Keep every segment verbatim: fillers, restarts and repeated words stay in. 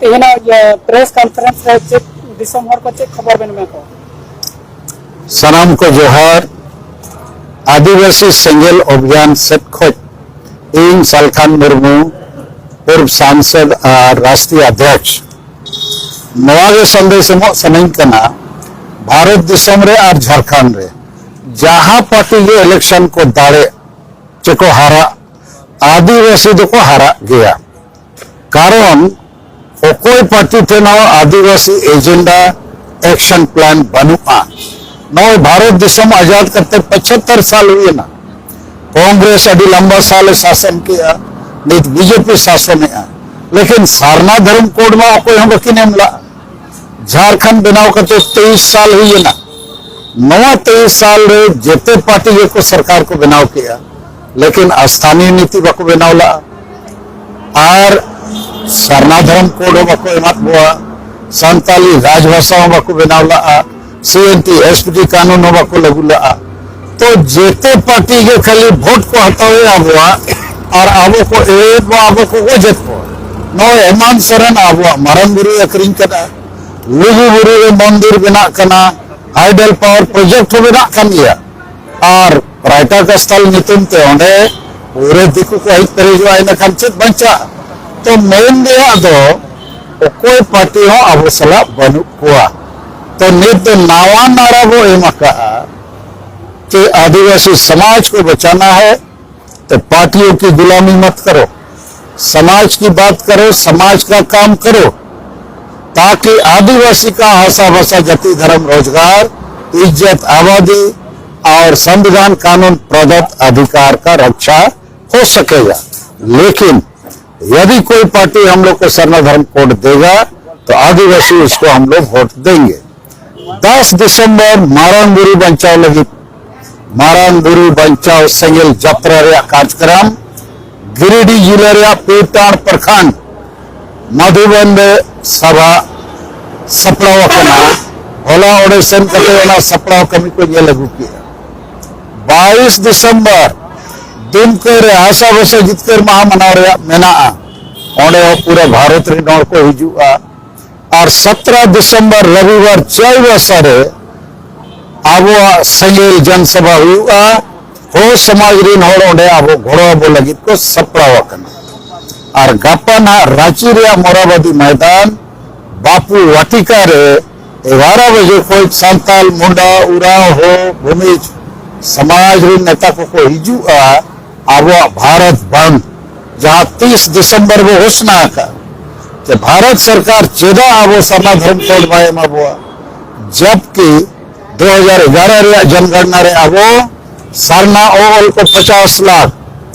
ᱛᱮᱦᱮᱧᱟᱜ ᱤᱭᱟᱹ press conference ᱨᱮ ᱪᱮᱫ ᱫᱤᱥᱚᱢ ᱦᱚᱲ ᱠᱚ ᱪᱮᱫ ᱠᱷᱚᱵᱚᱨ ᱵᱮᱱ ᱮᱢᱟ ᱠᱚᱣᱟ? ᱥᱟᱱᱟᱢ ᱠᱚ ᱡᱚᱦᱟᱨ᱾ ᱟᱹᱫᱤᱵᱟᱹᱥᱤ ᱥᱮᱸᱜᱮᱞ ᱚᱵᱷᱤᱭᱟᱱ ᱥᱮᱫ ᱠᱷᱚᱱ ᱤᱧ ᱥᱟᱞᱠᱷᱟᱱ ᱢᱩᱨᱢᱩ, ᱯᱩᱨᱵ ᱥᱟᱝᱥᱚᱫ ᱟᱨ ᱨᱟᱥᱴᱨᱤᱭ ᱚᱫᱷᱭᱚᱠᱥ, ᱱᱚᱣᱟ ᱜᱮ ᱥᱟᱸᱫᱮᱥ ᱮᱢᱚᱜ ᱥᱟᱱᱟᱧ ᱠᱟᱱᱟ, ᱵᱷᱟᱨᱚᱛ ᱫᱤᱥᱚᱢ ᱨᱮ ᱟᱨ ᱡᱷᱟᱲᱠᱷᱚᱸᱰ ᱨᱮ ᱡᱟᱦᱟᱸ ᱯᱟᱨᱴᱤ ᱜᱮ ᱤᱞᱮᱠᱥᱚᱱ ᱠᱚ ᱫᱟᱲᱮᱜ ᱪᱮ ᱠᱚ ᱦᱟᱨᱟᱜ, ᱟᱹᱫᱤᱵᱟᱹᱥᱤ ᱫᱚᱠᱚ ᱦᱟᱨᱟᱜ ᱜᱮᱭᱟ᱾ ᱠᱟᱨᱚᱱ ᱚᱠᱚᱭ ᱯᱟᱨᱴᱤ ᱴᱷᱮᱱ ᱦᱚᱸ ᱟᱹᱫᱤᱵᱟᱹᱥᱤ ᱮᱡᱮᱱᱰᱟ, ᱮᱠᱥᱚᱱ ᱯᱞᱟᱱ ᱵᱟᱹᱱᱩᱜᱼᱟ᱾ ᱱᱚᱜᱼᱚᱭ ᱵᱷᱟᱨᱚᱛ ᱫᱤᱥᱚᱢ ᱟᱡᱟᱫ ᱠᱟᱛᱮ ᱯᱚᱸᱪᱟᱛᱛᱚᱨ ᱥᱟᱞ ᱦᱩᱭᱮᱱᱟ᱾ ᱠᱚᱝᱜᱨᱮᱥ ᱟᱹᱰᱤ ᱞᱟᱢᱵᱟ ᱥᱟᱞ ᱮ ᱥᱟᱥᱚᱱ ᱠᱮᱜᱼᱟ, ᱱᱤᱛ ᱵᱤᱡᱮᱯᱤ ᱥᱟᱥᱚᱱᱮᱜᱼᱟ, ᱞᱮᱠᱤᱱ ᱥᱟᱨᱱᱟ ᱫᱷᱚᱨᱚᱢ ᱠᱳᱰ ᱢᱟ ᱚᱠᱚᱭ ᱦᱚᱸ ᱵᱟᱹᱠᱤᱱ ᱮᱢ ᱞᱟᱜᱼᱟ᱾ ᱡᱷᱟᱲᱠᱷᱚᱸᱰ ᱵᱮᱱᱟᱣ ᱠᱟᱛᱮ ᱛᱮᱭᱤᱥ ᱥᱟᱞ ᱦᱩᱭᱮᱱᱟ᱾ ᱱᱚᱣᱟ ᱛᱮᱭᱤᱥ ᱥᱟᱞ ᱨᱮ ᱡᱮᱛᱮ ᱯᱟᱨᱴᱤ ᱜᱮᱠᱚ ᱥᱚᱨᱠᱟᱨ ᱠᱚ ᱵᱮᱱᱟᱣ ᱠᱮᱜᱼᱟ, ᱞᱮᱠᱤᱱ ᱥᱛᱷᱟᱱᱤᱭ ᱱᱤᱛᱤ ᱵᱟᱠᱚ ᱵᱮᱱᱟᱣ ᱞᱟᱜᱼᱟ᱾ ᱟᱨ ᱥᱟᱨᱱᱟ ᱫᱷᱚᱨᱚᱢ ᱠᱳᱰ ᱦᱚᱸ ᱵᱟᱠᱚ ᱮᱢᱟᱫ ᱵᱚᱣᱟ, ᱥᱟᱱᱛᱟᱞᱤ ᱨᱟᱡᱽᱵᱷᱟᱥᱟ ᱦᱚᱸ ᱵᱟᱠᱚ ᱵᱮᱱᱟᱣ ᱞᱟᱜᱼᱟ, ᱥᱤ N T S P T ᱠᱟᱹᱱᱩᱱ ᱦᱚᱸ ᱵᱟᱠᱚ ᱞᱟᱹᱜᱩ ᱞᱟᱜᱼᱟ᱾ ᱛᱚ ᱡᱮᱛᱮ ᱯᱟᱨᱴᱤ ᱜᱮ ᱠᱷᱟᱹᱞᱤ ᱵᱷᱳᱴ ᱠᱚ ᱦᱟᱛᱟᱣᱮᱫᱼᱟ ᱟᱵᱚᱣᱟᱜ, ᱟᱨ ᱟᱵᱚ ᱠᱚ ᱮᱲᱮᱭᱮᱫ ᱵᱚᱣᱟ, ᱟᱵᱚ ᱠᱚ ᱜᱚᱡᱮᱫ ᱵᱚᱣᱟ᱾ ᱱᱚᱜᱼᱚᱭ ᱦᱮᱢᱟᱱᱛ ᱥᱚᱨᱮᱱ ᱟᱵᱚᱣᱟᱜ ᱢᱟᱨᱟᱝ ᱵᱩᱨᱩᱭ ᱟᱹᱠᱷᱨᱤᱧ ᱠᱟᱫᱟ, ᱞᱩᱜᱩ ᱵᱩᱨᱩ ᱨᱮ ᱢᱚᱱᱫᱤᱨ ᱵᱮᱱᱟᱜ ᱠᱟᱱᱟ, ᱦᱟᱭᱰᱮᱞ ᱯᱟᱣᱟᱨ ᱯᱨᱚᱡᱮᱠᱴ ᱦᱚᱸ ᱵᱮᱱᱟᱜ ᱠᱟᱱ ᱜᱮᱭᱟ᱾ ᱟᱨ ᱯᱨᱟᱭᱴᱟ ᱠᱟᱥᱛᱟᱞ ᱧᱩᱛᱩᱢ ᱛᱮ ᱚᱸᱰᱮ ᱯᱩᱨᱟᱹ ᱫᱤᱠᱩ ᱠᱚ ᱦᱮᱡ ᱯᱮᱨᱮᱡᱚᱜᱼᱟ, ᱤᱱᱟᱹᱠᱷᱟᱱ ᱪᱮᱫ ᱵᱟᱧᱪᱟᱜᱼᱟ? ᱛᱚ ᱢᱮᱱ ᱨᱮᱭᱟᱜ ᱫᱚ ᱚᱠᱚᱭ ᱯᱟᱨᱴᱤ ᱦᱚᱸ ᱟᱵᱚ ᱥᱟᱞᱟᱜ ᱵᱟᱹᱱᱩᱜ ᱠᱚᱣᱟ᱾ ᱛᱚ ᱱᱤᱛ ᱫᱚ ᱱᱟᱣᱟ ᱱᱟᱨᱟ ᱵᱚ ᱮᱢ ᱟᱠᱟᱫᱼᱟ ᱠᱤ ᱟᱹᱫᱤᱵᱟᱹᱥᱤ ᱥᱚᱢᱟᱡᱽ ᱠᱚ ᱵᱟᱪᱟᱱᱟ ᱦᱮ, ᱛᱚ ᱯᱟᱨᱴᱤᱭᱳ ᱠᱤ ᱜᱩᱞᱟᱢᱤ ᱢᱚᱛ ᱠᱟᱨᱳ, ᱥᱚᱢᱟᱡᱽ ᱠᱤ ᱵᱟᱛ ᱠᱟᱨᱳ, ᱥᱚᱢᱟᱡᱽ ᱠᱟ ᱠᱟᱢ ᱠᱟᱨᱳ, ᱛᱟᱠᱤ ᱟᱹᱫᱤᱵᱟᱹᱥᱤ ᱠᱟ ᱦᱟᱥᱟ ᱵᱷᱟᱥᱟ ᱡᱟᱹᱛᱤ ᱫᱷᱚᱨᱚᱢ ᱨᱳᱡᱽᱜᱟᱨ ᱤᱡᱽᱡᱚᱛ ᱟᱵᱟᱫᱤ ᱟᱨ ᱥᱚᱝᱵᱤᱫᱷᱟᱱ ᱠᱟᱱᱩᱱ ᱯᱨᱚᱫᱚᱛ ᱚᱫᱷᱤᱠᱟᱨ ᱠᱟ ᱨᱚᱠᱷᱟ ᱦᱳ ᱥᱟᱠᱮᱜᱟ᱾ ᱞᱮᱠᱤᱱ ᱭᱟᱫᱤ ᱠᱳᱭ ᱯᱟᱨᱴᱤ ᱦᱟᱢ ᱞᱳᱜ ᱠᱳ ᱥᱟᱨᱱᱟ ᱫᱷᱚᱨᱚᱢ ᱠᱳᱰ ᱫᱮᱜᱟ ᱛᱚ ᱟᱹᱫᱤᱵᱟᱹᱥᱤ ᱩᱥᱠᱳ ᱦᱟᱢ ᱞᱳᱜ ᱵᱷᱳᱴ ᱫᱮᱝᱜᱮ᱾ ᱫᱟᱥ ᱫᱤᱥᱚᱢᱵᱚᱨ ᱢᱟᱨᱟᱝ ᱵᱩᱨᱩ ᱵᱟᱧᱪᱟᱣ ᱞᱟᱹᱜᱤᱫ ᱢᱟᱨᱟᱝ ᱵᱩᱨᱩ ᱵᱟᱧᱪᱟᱣ ᱥᱮᱸᱜᱮᱞ ᱡᱟᱛᱨᱟ ᱨᱮᱭᱟᱜ ᱠᱟᱨᱡᱚᱠᱨᱚᱢ ᱜᱤᱨᱤᱰᱤ ᱡᱤᱞᱟᱹ ᱨᱮᱭᱟᱜ ᱯᱤᱨᱴᱟᱲ ᱯᱨᱚᱠᱷᱚᱸᱰ ᱢᱟᱫᱷᱩᱵᱚᱱ ᱨᱮ ᱥᱟᱵᱷᱟ ᱥᱟᱯᱲᱟᱣ ᱟᱠᱟᱱᱟ᱾ ᱦᱚᱞᱟ ᱚᱸᱰᱮ ᱥᱮᱱ ᱠᱟᱛᱮ ᱚᱱᱟ ᱥᱟᱯᱲᱟᱣ ᱠᱟᱹᱢᱤ ᱠᱚ ᱧᱮᱞ ᱟᱹᱜᱩ ᱠᱮᱜᱼᱟ᱾ ᱵᱟᱭᱤᱥ ᱫᱤᱥᱚᱢᱵᱚᱨ ᱫᱩᱢᱠᱟᱹ ᱨᱮ ᱦᱟᱥᱟ ᱵᱷᱟᱥᱟ ᱡᱤᱛᱠᱟᱹᱨ ᱢᱟᱦᱟ ᱢᱟᱱᱟᱣ ᱨᱮᱭᱟᱜ ᱢᱮᱱᱟᱜᱼᱟ᱾ ᱚᱸᱰᱮ ᱦᱚᱸ ᱯᱩᱨᱟᱹ ᱵᱷᱟᱨᱚᱛ ᱨᱮᱱ ᱦᱚᱲ ᱠᱚ ᱦᱤᱡᱩᱜᱼᱟ᱾ ᱟᱨ ᱥᱚᱛᱨᱚ ᱰᱤᱥᱮᱢᱵᱚᱨ ᱨᱚᱵᱤᱵᱟᱨ ᱪᱟᱭᱵᱟᱥᱟ ᱨᱮ ᱟᱵᱚᱣᱟᱜ ᱥᱮᱸᱜᱮᱞ ᱡᱚᱱᱥᱚᱵᱷᱟ ᱦᱩᱭᱩᱜᱼᱟ᱾ ᱦᱚᱸ ᱥᱚᱢᱟᱡᱽ ᱨᱮᱱ ᱦᱚᱲ ᱚᱸᱰᱮ ᱟᱵᱚ ᱜᱚᱲᱚ ᱟᱵᱚ ᱞᱟᱹᱜᱤᱫ ᱠᱚ ᱥᱟᱯᱲᱟᱣ ᱟᱠᱟᱱᱟ᱾ ᱟᱨ ᱜᱟᱯᱟ ᱱᱟᱦᱟᱜ ᱨᱟᱸᱪᱤ ᱨᱮᱭᱟᱜ ᱢᱚᱨᱟᱵᱟᱫᱤ ᱢᱚᱭᱫᱟᱱ ᱵᱟᱯᱩ ᱣᱟᱴᱤᱠᱟ ᱨᱮ ᱮᱜᱟᱨᱚ ᱵᱟᱡᱮ ᱠᱷᱚᱱ ᱥᱟᱱᱛᱟᱞ, ᱢᱩᱱᱰᱟ, ᱩᱨᱟᱣ, ᱦᱳ, ᱵᱷᱩᱢᱤᱡᱽ ᱥᱚᱢᱟᱡᱽ ᱨᱮᱱ ᱱᱮᱛᱟ ᱠᱚᱠᱚ ᱦᱤᱡᱩᱜᱼᱟ᱾ ᱟᱵᱚᱣᱟᱜ ᱵᱷᱟᱨᱚᱛ ᱵᱟᱱᱫ, ᱡᱟᱦᱟᱸ ᱛᱤᱥ ᱰᱤᱥᱮᱢᱵᱚᱨ ᱵᱚ ᱜᱷᱳᱥᱱᱟ ᱟᱠᱟᱫ, ᱡᱮ ᱵᱷᱟᱨᱚᱛ ᱥᱚᱨᱠᱟᱨ ᱪᱮᱫᱟᱜ ᱟᱵᱚ ᱥᱟᱨᱱᱟ ᱫᱷᱚᱨᱚᱢ ᱠᱳᱰ ᱵᱟᱭ ᱮᱢᱟ ᱵᱚᱣᱟ, ᱡᱚᱵᱠᱤ ᱫᱩ ᱦᱟᱡᱟᱨ ᱮᱜᱟᱨᱚ ᱨᱮᱭᱟᱜ ᱡᱚᱱᱜᱚᱬᱱᱟ ᱨᱮ ᱟᱵᱚ ᱥᱟᱨᱱᱟ ᱚᱞ ᱠᱚ ᱯᱚᱪᱟᱥ ᱞᱟᱠᱷ,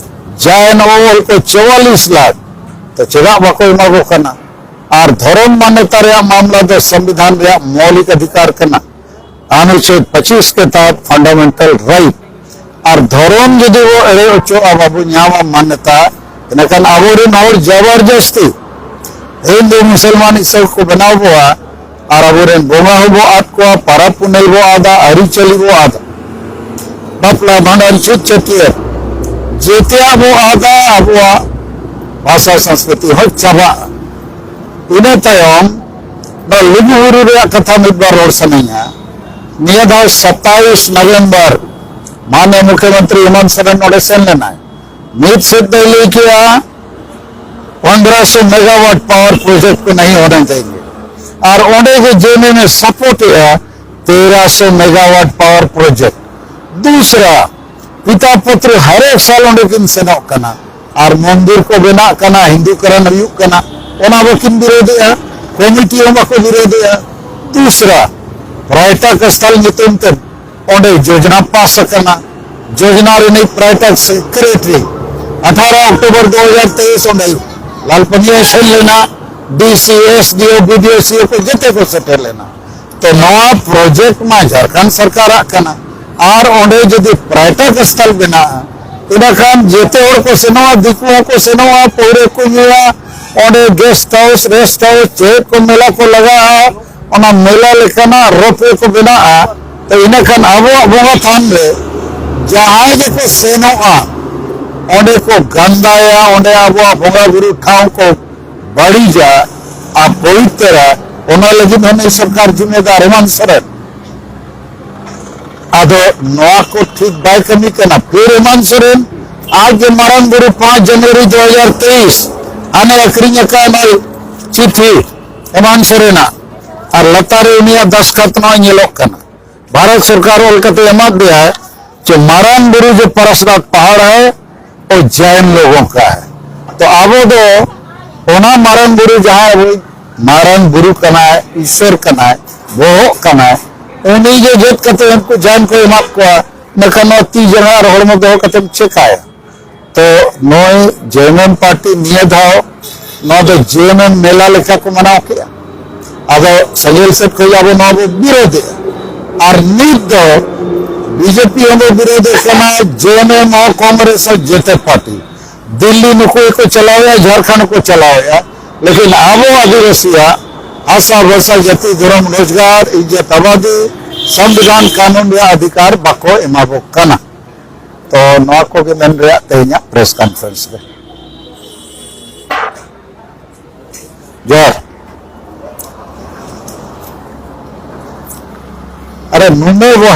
ᱡᱟᱭᱱ ᱚᱞ ᱠᱚ ᱪᱩᱣᱟᱞᱤᱥ ᱞᱟᱠᱷ, ᱛᱚ ᱪᱮᱫᱟᱜ ᱵᱟᱠᱚ ᱮᱢᱟ ᱠᱚ ᱠᱟᱱᱟ? ᱟᱨ ᱫᱷᱚᱨᱚᱢ ᱢᱟᱱᱭᱚᱛᱟ ᱨᱮᱭᱟᱜ ᱢᱟᱢᱞᱟ ᱫᱚ ᱥᱚᱝᱵᱤᱫᱷᱟᱱ ᱨᱮᱭᱟᱜ ᱢᱳᱣᱞᱤᱠ ᱚᱫᱷᱤᱠᱟᱨ ᱠᱟᱱᱟ, ᱚᱱᱩᱪᱷᱮᱫ ᱯᱚᱸᱪᱤᱥ ᱠᱮ ᱛᱟᱦᱚᱛ ᱯᱷᱟᱱᱰᱟᱢᱮᱱᱴᱟᱞ ᱨᱟᱭᱤᱴ᱾ ᱟᱨ ᱫᱷᱚᱨᱚᱢ ᱡᱩᱫᱤ ᱵᱚ ᱮᱲᱮ ᱚᱪᱚᱜᱼᱟ, ᱵᱟᱵᱚ ᱧᱟᱢᱟ ᱢᱟᱱᱭᱚᱛᱟ, ᱤᱱᱟᱹᱠᱷᱟᱱ ᱟᱵᱚᱨᱮᱱ ᱦᱚᱲ ᱡᱚᱵᱚᱨᱡᱚᱥᱛᱤ ᱦᱤᱱᱫᱩ ᱢᱩᱥᱚᱞᱢᱟᱱ ᱤᱥᱟᱹᱭ ᱠᱚ ᱵᱮᱱᱟᱣ ᱵᱚᱣᱟ᱾ ᱟᱨ ᱟᱵᱚᱨᱮᱱ ᱵᱚᱸᱜᱟ ᱦᱚᱸᱵᱚ ᱟᱫ ᱠᱚᱣᱟ, ᱯᱟᱨᱟᱵᱽ ᱯᱩᱱᱟᱹᱭ ᱵᱚ ᱟᱫᱟ, ᱟᱹᱨᱤᱪᱟᱹᱞᱤ ᱵᱚ ᱟᱫᱟ, ᱵᱟᱯᱞᱟ ᱵᱷᱟᱸᱰᱟᱱ ᱪᱷᱩᱛ ᱪᱷᱟᱹᱴᱭᱟᱹᱨ ᱡᱮᱛᱮᱭᱟᱜ ᱵᱚ ᱟᱫᱟ᱾ ᱟᱵᱚᱣᱟᱜ ᱵᱷᱟᱥᱟ ᱥᱚᱝᱥᱠᱨᱤᱛᱤ ᱦᱚᱸ ᱪᱟᱵᱟᱜᱼᱟ᱾ ᱤᱱᱟᱹ ᱛᱟᱭᱚᱢ ᱱᱚᱣᱟ ᱞᱩᱜᱩ ᱵᱩᱨᱩ ᱨᱮᱭᱟᱜ ᱠᱟᱛᱷᱟ ᱢᱤᱫ ᱵᱟᱨ ᱨᱚᱲ ᱥᱟᱱᱟᱧᱟ᱾ ᱱᱤᱭᱟᱹ ᱫᱷᱟᱣ ᱥᱟᱛᱟᱭᱤᱥ ᱱᱚᱵᱷᱮᱢᱵᱚᱨ ᱢᱟᱱᱱᱤᱭᱚ ᱢᱩᱠᱷᱭᱚᱢᱚᱱᱛᱨᱤ ᱦᱮᱢᱚᱱᱛ ᱥᱚᱨᱮᱱ ᱱᱚᱰᱮ ᱥᱮᱱ ᱞᱮᱱᱟᱭ᱾ ᱢᱤᱫ ᱥᱮᱫ ᱫᱚᱭ ᱞᱟᱹᱭ ᱠᱮᱜᱼᱟ ᱯᱚᱱᱫᱽᱨᱚᱥᱚ ᱢᱮᱜᱟᱣᱟᱴ ᱯᱟᱣᱟᱨ ᱯᱨᱚᱡᱮᱠᱴ ᱠᱚ ᱱᱟᱦᱤ ᱦᱳᱱᱟ ᱪᱟᱦᱤᱭᱮ, ᱟᱨ ᱚᱸᱰᱮ ᱜᱮ ᱡᱮ ᱮᱢ ᱮᱢ ᱮ ᱥᱟᱯᱳᱨᱴ ᱮᱜᱼᱟ ᱛᱮᱨᱚᱥᱚ ᱢᱮᱜᱟᱣᱟᱴ ᱯᱟᱣᱟᱨ ᱯᱨᱚᱡᱮᱠᱴ᱾ ᱫᱩᱥᱨᱟ, ᱯᱤᱛᱟ ᱯᱩᱛᱨᱤ ᱦᱟᱨᱮᱠ ᱥᱟᱞ ᱚᱸᱰᱮ ᱠᱤᱱ ᱥᱮᱱᱚᱜ ᱠᱟᱱᱟ, ᱟᱨ ᱢᱚᱱᱫᱤᱨ ᱠᱚ ᱵᱮᱱᱟᱜ ᱠᱟᱱᱟ, ᱦᱤᱱᱫᱩᱠᱚᱨᱚᱱ ᱦᱩᱭᱩᱜ ᱠᱟᱱᱟ, ᱚᱱᱟ ᱵᱟᱹᱠᱤᱱ ᱵᱤᱨᱳᱫᱷᱮᱜᱼᱟ, ᱠᱚᱢᱤᱴᱤ ᱦᱚᱸ ᱵᱟᱠᱚ ᱵᱤᱨᱳᱫᱷᱮᱜᱼᱟ᱾ ᱫᱩᱥᱨᱟ, ᱯᱨᱟᱭᱴᱟ ᱠᱟᱥᱛᱷᱟᱞ ᱧᱩᱛᱩᱢ ᱛᱮ ᱚᱸᱰᱮ ᱡᱳᱡᱽᱱᱟ ᱯᱟᱥ ᱟᱠᱟᱱᱟ᱾ ᱡᱳᱡᱽᱱᱟ ᱨᱤᱱᱤᱡ ᱯᱨᱟᱭᱴᱟ ᱥᱮᱠᱨᱮᱴᱟᱨᱤ ᱟᱴᱷᱟᱨᱚ ᱚᱠᱴᱳᱵᱚᱨ ᱫᱩ ᱦᱟᱡᱟᱨ ᱛᱮᱭᱤᱥ ᱚᱸᱰᱮ ᱞᱟᱞᱯᱟᱹᱱᱤᱭᱟᱹ ᱥᱮᱱ ᱞᱮᱱᱟ, ᱰᱤ ᱥᱤ, ᱮᱥ ᱰᱤ ᱳ, ᱵᱤ ᱰᱤ ᱳ, ᱥᱤ ᱳ ᱠᱚ ᱡᱮᱛᱮ ᱠᱚ ᱥᱮᱴᱮᱨ ᱞᱮᱱᱟ᱾ ᱛᱚ ᱱᱚᱣᱟ ᱯᱨᱚᱡᱮᱠᱴ ᱢᱟ ᱡᱷᱟᱲᱠᱷᱚᱸᱰ ᱥᱚᱨᱠᱟᱨᱟᱜ ᱠᱟᱱᱟ, ᱟᱨ ᱚᱸᱰᱮ ᱡᱩᱫᱤ ᱯᱨᱟᱭᱴᱟ ᱠᱟᱥᱛᱷᱟᱞ ᱵᱮᱱᱟᱜᱼᱟ, ᱤᱱᱟᱹᱠᱷᱟᱱ ᱡᱮᱛᱮ ᱦᱚᱲ ᱠᱚ ᱥᱮᱱᱚᱜᱼᱟ, ᱫᱤᱠᱩ ᱦᱚᱸᱠᱚ ᱥᱮᱱᱚᱜᱼᱟ, ᱯᱟᱹᱣᱨᱟᱹ ᱠᱚ ᱧᱩᱭᱟ, ᱚᱸᱰᱮ ᱜᱮᱥᱴ ᱦᱟᱣᱩᱥ, ᱨᱮᱥᱴ ᱦᱟᱣᱩᱥ, ᱪᱮᱫ ᱠᱚ ᱢᱮᱞᱟ ᱠᱚ ᱞᱟᱜᱟᱜᱼᱟ, ᱚᱱᱟ ᱢᱮᱞᱟ ᱞᱮᱠᱟᱱᱟᱜ ᱨᱳᱯᱣᱮ ᱠᱚ ᱵᱮᱱᱟᱜᱼᱟ᱾ ᱛᱚ ᱤᱱᱟᱹᱠᱷᱟᱱ ᱟᱵᱚᱣᱟᱜ ᱵᱚᱸᱜᱟ ᱛᱷᱟᱱ ᱨᱮ ᱡᱟᱦᱟᱸᱭ ᱜᱮᱠᱚ ᱥᱮᱱᱚᱜᱼᱟ, ᱚᱸᱰᱮ ᱠᱚ ᱜᱟᱱᱫᱟᱭᱟ, ᱚᱸᱰᱮ ᱟᱵᱚᱣᱟᱜ ᱵᱚᱸᱜᱟ ᱵᱩᱨᱩ ᱴᱷᱟᱶ ᱠᱚ ᱵᱟᱹᱲᱤᱡᱟ ᱟᱨ ᱯᱚᱵᱤᱛᱨᱟ, ᱚᱱᱟ ᱞᱟᱹᱜᱤᱫ ᱦᱚᱸ ᱱᱩᱭ ᱥᱚᱨᱠᱟᱨ ᱡᱤᱢᱮᱫᱟᱨ ᱦᱮᱢᱟᱱᱛ ᱥᱚᱨᱮᱱ᱾ ᱟᱫᱚ ᱱᱚᱣᱟ ᱠᱚ ᱴᱷᱤᱠ ᱵᱟᱭ ᱠᱟᱹᱢᱤ ᱠᱟᱱᱟ᱾ ᱯᱷᱤᱨ ᱦᱮᱢᱟᱱᱛ ᱥᱚᱨᱮᱱ ᱟᱡ ᱜᱮ ᱢᱟᱨᱟᱝ ᱵᱩᱨᱩ ᱯᱟᱸᱪ ᱡᱟᱱᱩᱣᱟᱨᱤ ᱫᱩ ᱦᱟᱡᱟᱨ ᱛᱮᱭᱤᱥ ᱦᱟᱱᱮ ᱟᱹᱠᱷᱨᱤᱧ ᱟᱠᱟᱫ ᱚᱱᱟ ᱪᱤᱴᱷᱤ ᱦᱮᱢᱟᱱᱛ ᱥᱚᱨᱮᱱᱟᱜ, ᱟᱨ ᱞᱟᱛᱟᱨ ᱨᱮ ᱩᱱᱤᱭᱟᱜ ᱫᱟᱥᱛᱠᱷᱟᱛ ᱱᱚᱣᱟ ᱧᱮᱞᱚᱜ ᱠᱟᱱᱟ᱾ ᱵᱷᱟᱨᱚᱛ ᱥᱚᱨᱠᱟᱨ ᱚᱞ ᱠᱟᱛᱮ ᱮᱢᱟᱫ ᱫᱮᱭᱟᱭ ᱡᱮ ᱢᱟᱨᱟᱝ ᱵᱩᱨᱩ ᱡᱮ ᱯᱟᱨᱟᱥᱱᱟᱛᱷ ᱯᱟᱦᱟᱲ ᱦᱟᱭ ᱚ ᱡᱟᱭᱱ ᱞᱳᱜᱚᱸ ᱠᱟ ᱦᱟᱭ᱾ ᱛᱚ ᱟᱵᱚ ᱫᱚ ᱚᱱᱟ ᱢᱟᱨᱟᱝ ᱵᱩᱨᱩ ᱡᱟᱦᱟᱸᱭ ᱟᱵᱚᱭᱤᱡ ᱢᱟᱨᱟᱝ ᱵᱩᱨᱩ ᱠᱟᱱᱟᱭ, ᱤᱥᱥᱚᱨ ᱠᱟᱱᱟᱭ, ᱵᱚᱦᱚᱜ ᱠᱟᱱᱟᱭ, ᱩᱱᱤ ᱜᱮ ᱡᱩᱛ ᱠᱟᱛᱮ ᱩᱱᱠᱩ ᱡᱟᱭᱱ ᱠᱚ ᱮᱢᱟᱫ ᱠᱚᱣᱟ᱾ ᱢᱮᱱᱠᱷᱟᱱ ᱱᱚᱣᱟ ᱛᱤ ᱡᱟᱸᱜᱟ ᱟᱨ ᱦᱚᱲᱢᱚ ᱫᱚᱦᱚ ᱠᱟᱛᱮᱢ ᱪᱮᱠᱟᱭᱟ? ᱛᱚ ᱱᱚᱜᱼᱚᱭ ᱡᱮ ᱮᱢ ᱮᱢ ᱯᱟᱨᱴᱤ ᱱᱤᱭᱟᱹ ᱫᱷᱟᱣ ᱱᱚᱣᱟ ᱫᱚ ᱡᱮ ᱮᱢ ᱮᱢ ᱢᱮᱞᱟ ᱞᱮᱠᱟ ᱠᱚ ᱢᱟᱱᱟᱣ ᱠᱮᱜᱼᱟ᱾ ᱟᱫᱚ ᱥᱮᱸᱜᱮᱞ ᱥᱮᱫ ᱠᱷᱚᱱ ᱟᱵᱚ ᱱᱚᱣᱟ ᱵᱚ ᱵᱤᱨᱳᱫᱷᱮᱜᱼᱟ᱾ ᱟᱨ ᱱᱤᱛ ᱫᱚ ᱵᱤᱡᱮᱯᱤ ᱦᱚᱸᱵᱚ ᱵᱤᱨᱳᱫᱷᱮᱜ ᱠᱟᱱᱟ, ᱡᱮ ᱮᱢ ᱮᱢ ᱦᱚᱸ, ᱠᱚᱝᱜᱨᱮᱥ ᱦᱚᱸ, ᱡᱮᱛᱮ ᱯᱟᱨᱴᱤ᱾ ᱫᱤᱞᱞᱤ ᱱᱩᱠᱩ ᱜᱮᱠᱚ ᱪᱟᱞᱟᱣᱮᱜᱼᱟ, ᱡᱷᱟᱲᱠᱷᱚᱸᱰ ᱦᱚᱸᱠᱚ ᱪᱟᱞᱟᱣᱮᱜᱼᱟ, ᱞᱮᱠᱤᱱ ᱟᱵᱚ ᱟᱹᱫᱤᱵᱟᱹᱥᱤᱭᱟᱜ ᱦᱟᱥᱟ, ᱵᱷᱟᱥᱟ, ᱡᱟᱹᱛᱤ, ᱫᱷᱚᱨᱚᱢ, ᱨᱳᱡᱽᱜᱟᱨ, ᱤᱡᱽᱡᱚᱛ, ᱟᱵᱟᱫᱤ, ᱥᱚᱝᱵᱤᱫᱷᱟᱱ, ᱠᱟᱹᱱᱩᱱ ᱨᱮᱭᱟᱜ ᱚᱫᱷᱤᱠᱟᱨ ᱵᱟᱠᱚ ᱮᱢᱟ ᱵᱚ ᱠᱟᱱᱟ᱾ ᱛᱚ ᱱᱚᱣᱟ ᱠᱚᱜᱮ ᱢᱮᱱ ᱨᱮᱭᱟᱜ ᱛᱮᱦᱮᱧᱟᱜ ᱯᱨᱮᱥ ᱠᱚᱱᱯᱷᱟᱨᱮᱱᱥ ᱨᱮ᱾ ᱡᱚᱦᱟᱨ᱾ ᱟᱨᱮ ᱱᱩᱱᱟᱹᱜ ᱵᱚ